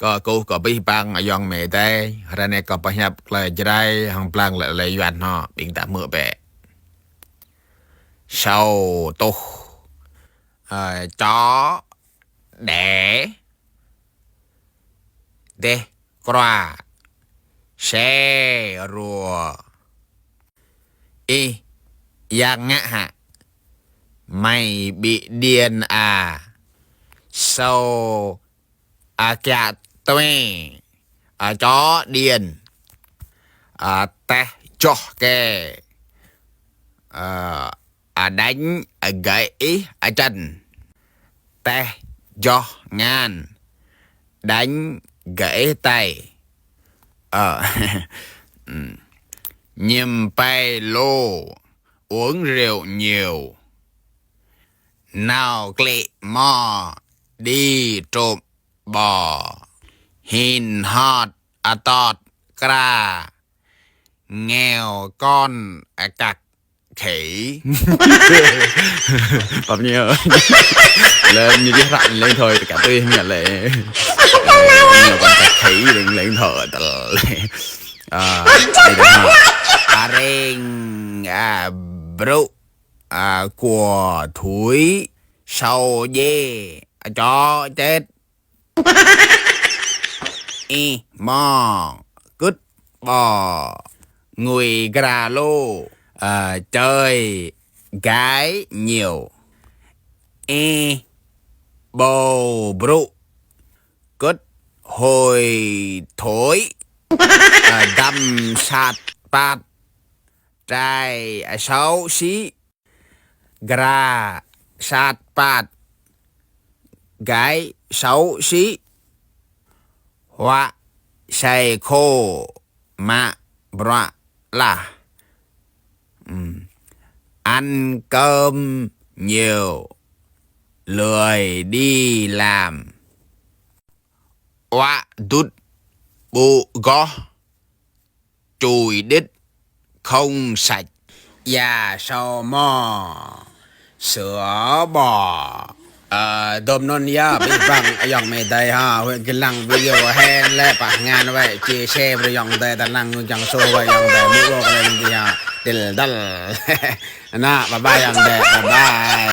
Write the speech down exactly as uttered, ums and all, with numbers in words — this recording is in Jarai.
Kơ kơkuh kơ abih bang ayŏng amai adơi, ră anai kâo pơhiăp tơlơi Jrai hăng blang lĕ tơlơi Yuan hŏ, ƀing ta hmư̆ bĕ. Sâo tuh. Ơ, chó đẻ. Dêh kruă. Xe rùa. Ih, yang ngă hă? Mày bị điên à? Sâo, a, kiă tue. A, chó điên. A, teh joh ke. A, a, đánh, a, gãy ih, a, chân. Teh joh ngan. Đánh gãy tay. Ờ. Ừ. Ñăm pai lô, uống rượu nhiều. Nao klĭ mo, đi trộm bò. Hĭn hot, a, tot kra. Nghèo con, a, cặc khỉ. Pap ñu. Lĕ ñu ƀiă hră leng thôi, tơkă tui ñu lĕ. Ơ, ñu ƀôn cặc khỉ leng, leng thôi, tơl. A, đây đó. A, reng, a, brŭ, a, cua thúi, sâu dê, a, chó chết. Ih mo, cứt ƀo. Ngui gra lô, à, chơi gái nhiều. Ih bô brŭ, cứt hôi thối. À, dăm sat pat, trai, à, xấu xí. Gra sat pat, gái xấu xí. Huă sai khô, mă bruă lah. Ừm. Ăn cơm nhiều, lười đi làm. Uă dŭt ƀu goh, chùi đít không sạch. Ia sâu mo, sửa bò. Ơ, dôm anŭn yơh, abih bang ayŏng amai adơi ha, huyện Kim Lăng video hên lĕ pah ngăn wơ̆t, chia sẻ brơi ayŏng adơi, ta năng ngư čang sô wơ̆t ayŏng adơi, mŭk rô kơ lĕ nang ti ha. Dil dal. Anŭn, bye bye ayŏng adơi, bye bye.